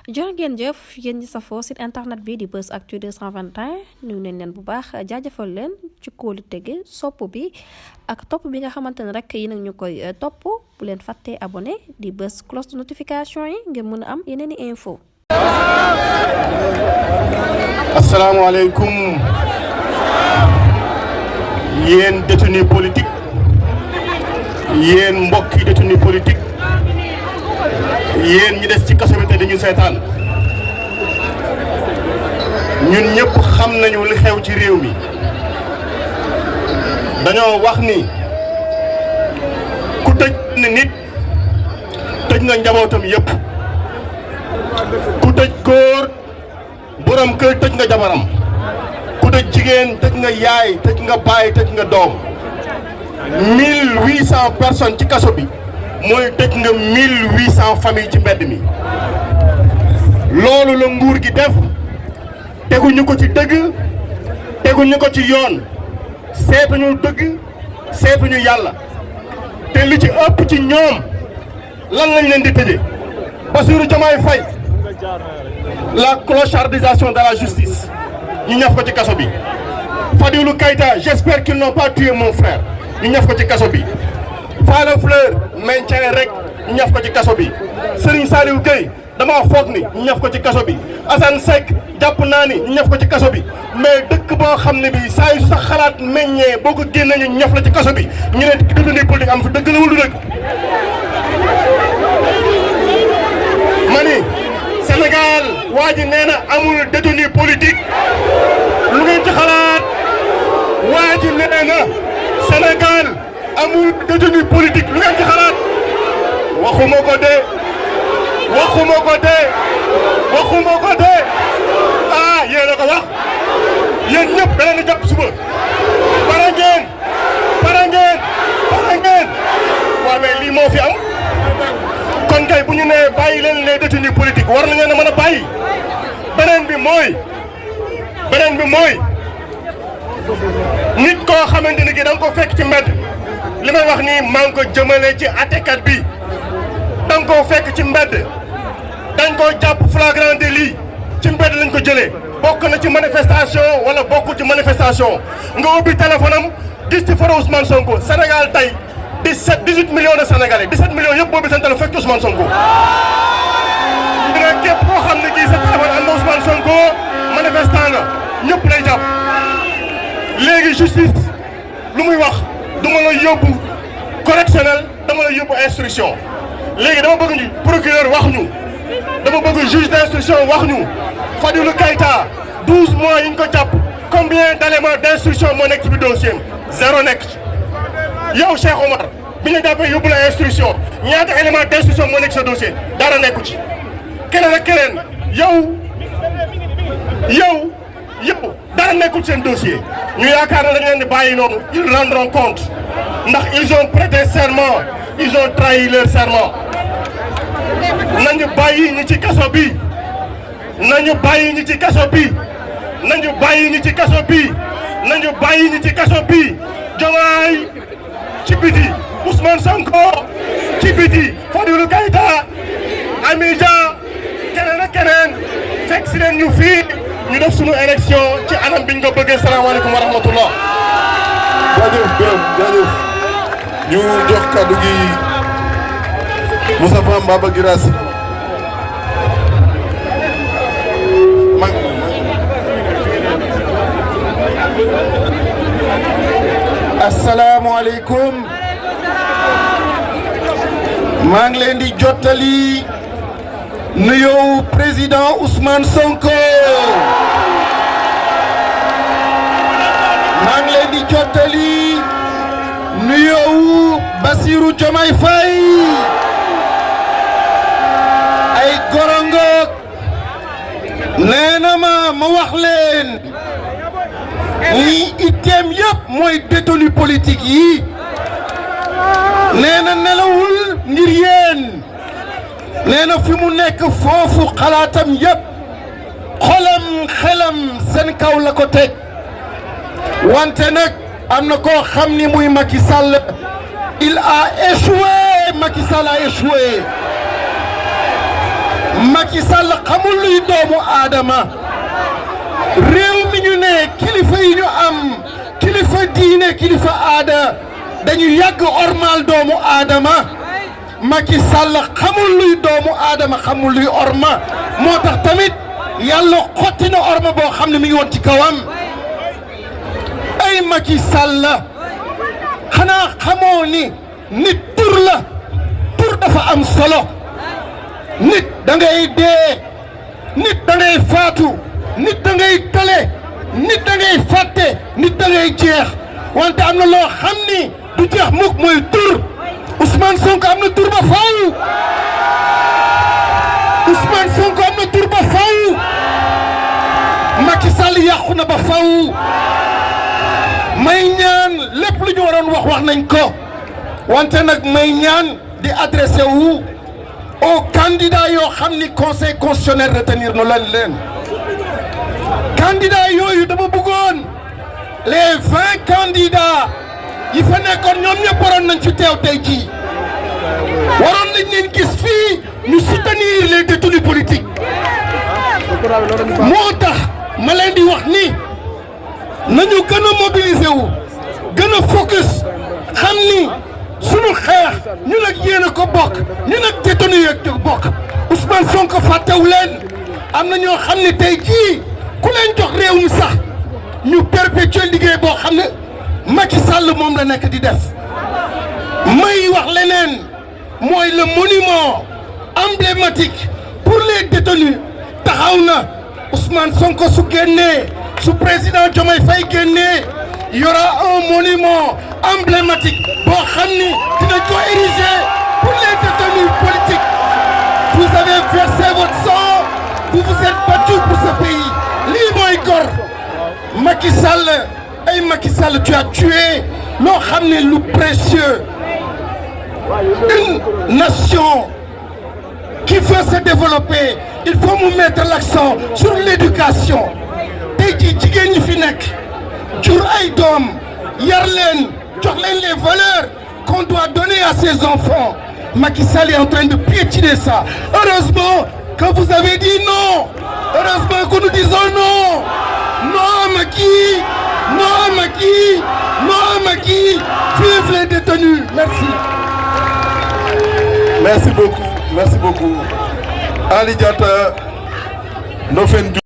jërë ngeen jëf yéen ñi safoo site internet bi di Buzz Actu 221 nuyu nañ leen bu baax jaajëfal leen ci kóolu tege sopp bi ak topp bi nga xamante ne rek yi nag ñu koy topp bu leen fàttee abonné di bës cloche de notification yi ngeen mën a am yeneen i info. asalaamaaleykum yéen détenu politique yéen mbokki détenu politique yéen ñi des ci kaso bi te dañu seetaan ñun ñëpp xam nañu li xew ci réew mi dañoo wax ni ku tëj ne nit tëj nga njabootam yëpp ku tëj góor borom kër tëj nga jabaram ku tëj jigéen tëj nga yaay tëj nga baay tëj nga doom 1800 personnes ci kaso bi mooy tëj nga 1800 familles ci mbedd mi loolu la nguur gi def teguñu ko ci dëgg teguñu ko ci yoon seetuñu dëgg seetuñu yàlla te li ci ëpp ci ñoom lan lañ leen di tëjee Bassirou Diomaye Faye la clochardisation de la justice ñu ñaf ko ci kaso bi Fadilou Keïta j'espère qu'ils n'ont pas tué mon frère ñu ñaf ko ci kaso bi Falla Fleur maintien rek ñu ñaf ko ci kaso bi Serigne Saliou Gueye dama foog ni ñu ñaf ko ci kaso bi Assane Seck jàpp naa ni ñu ñaf ko ci kaso bi mais dëkk boo xam ne bi saa yu sax xalaat meññee boo ko génnee ñu ñaf la ci kaso bi ñu ne détenu politique am fi dëgg la wala du dëgg ma ni Sénégal waa ji nee na amul détenu politique lu ngeen ci xalaat waa ji nee na Sénégal amul détenu politique lu ngeen ci xalaat waxuma ko de waxuma ko de waxuma ko de ah yéen a ko wax yéen ñëpp da leen a jàpp suba pare ngeen pare ngeen pare ngeen waaw mais lii moo fi am kon kay bu ñu nee bàyyi leen les détenus politiques war nañu leen a mën a bàyyi beneen bi mooy nit koo xamante ni ki da nga ko fekk ci mbedd li may wax nii maa ngi ko jëmale ci àttekat bi da nga koo fekk ci mbedd dañ koo jàpp flagrant délit ci mbedd lañ ko jëlee bokk na ci manifestation wala bokku ci manifestation nga ubbi téléphone am gis ci photo Ousmane Sonko Sénégal tey 18 millions de Sénégalais 17 millions yëpp boobu seen téléphone fekk Ousmane Sonko dina képp koo xam ne kii sa téléphone am na Ousmane Sonko manifestant nga ñëpp lay jàpp léegi justice lu muy wax du ma la yóbbu correctionnel dama la yóbbu instruction léegi dama bëgg ñu procureur wax ñu dama bëgg juge d'instruction wax ñu Fadilou Keïta 12 mois yi ñu ko jàpp combien d'éléments d'instruction moo nekk ci biir dossier zéro nekk ci yow Cheikh Omar bi ñu jàppee yóbbu la instruction ñaata élément d'instruction moo nekk sa dossier dara nekku ci keneen ak keneen yow dara nekkul seen dossier ñu yaakaar ne dañ leen di bàyyi noonu ils rendront compte ndax ils ont prêté serment ils ont trahi leur serment nañu bàyyi ñi ci kaso bi nañu bàyyi ñi ci kaso bi nañu bàyyi ñi ci kaso bi nañu bàyyi ñi ci kaso bi Diomaye ci biti Ousmane Sonko ci biti Fadilou Keïta Amy Dia keneen ak keneen fekk si leen ñu fii ñu def sunu élection ci anam biñ ko bëggee salaamaaleykum wa rahmatullah. jaajëf Birame jaajëf ñu jox kaddu gi Moustapha Mbaba Guirassy asalaamaaleykum maa ngi leen di jottali nuyoo président Ousmane Sonko maa ngi leen di jottali nuyoo Bassirou Diomaye Faye ay gorongoog nee na ma wax leen ni itteem yëpp mooy détenu politique yi nee na nelawul ngir yéen nee na fi mu nekk foofu xalaatam yëpp xelam seen kaw la ko teg wante nag am na koo xam ni muy Macky Sall il a échoué Macky Sall a échoué Macky Sall xamul luy doomu aadama réew mi ñu ne kilifa yi ñu am kilifa diine kilifa aada dañu yàgg ormal doomu aadama Macky Sall xamul luy doomu aadama xamul luy orma moo tax tamit yàlla xotti na orma boo xam ne mi ngi woon ci kawam ay Macky Sall xanaa xamoo ni nit tur la tur dafa am solo nit da ngay dee nit da ngay faatu nit da ngay tale nit da ngay fàtte nit da ngay jeex wante am na loo xam ni du jeex mukk mooy tur Ousmane Sonko am na tur ba faw Ousmane Sonko am na tur ba faw Macky Sall yàqu na ba faw may ñaan lépp lu ñu waroon wax nañ ko wante nag may ñaan di adressé wu aux candidats yoo xam ni conseil constitutionnel retenir nu leen candidats yooyu dama bëggoon les 20 candidats yi fa nekkoon ñoom ñëpp waroon nañ fi teew tey jii waroon nañ leen gis fii ñu soutenir les détenus politiques moo tax ma leen di wax ni nañu gën a mobiliser wu gën a focus xam ni sunu xeex ñun ak yéen a ko bokk ñun ak détenu yi ak bokk Ousmane Sonko fàttewu leen am na ñoo xam ne tey jii ku leen jox réew mi sax ñu perpétuer liggéey boo xam ne Macky Sall moom la nekk di def may wax leneen mooy le monument emblématique pour les détenus taxaw na Ousmane Sonko su génnee su président Diomaye Faye génnee y aura un monument emblématique boo xam ni dina ko ériger pour les détenus politiques. Vous avez versé votre sang, vous vous êtes battu pour ce pays. lii mooy gor Macky Sall ay Macky Sall tu as tué loo xam ne lu précieux une nation qui veut se développer il faut mu mettre l'accent sur l'éducation tey jii jigéen ñi fi nekk jur ay doom yar leen jox leen les valeurs qu'on doit donner à ses enfants. Macky Sall est en train de piétiner ça. Heureusement que vous avez dit non. Heureusement que nous disons non. Non Macky, non Macky, non Macky. Vive les détenus. Merci. Merci beaucoup. Merci beaucoup. Ali Diatta Ndofène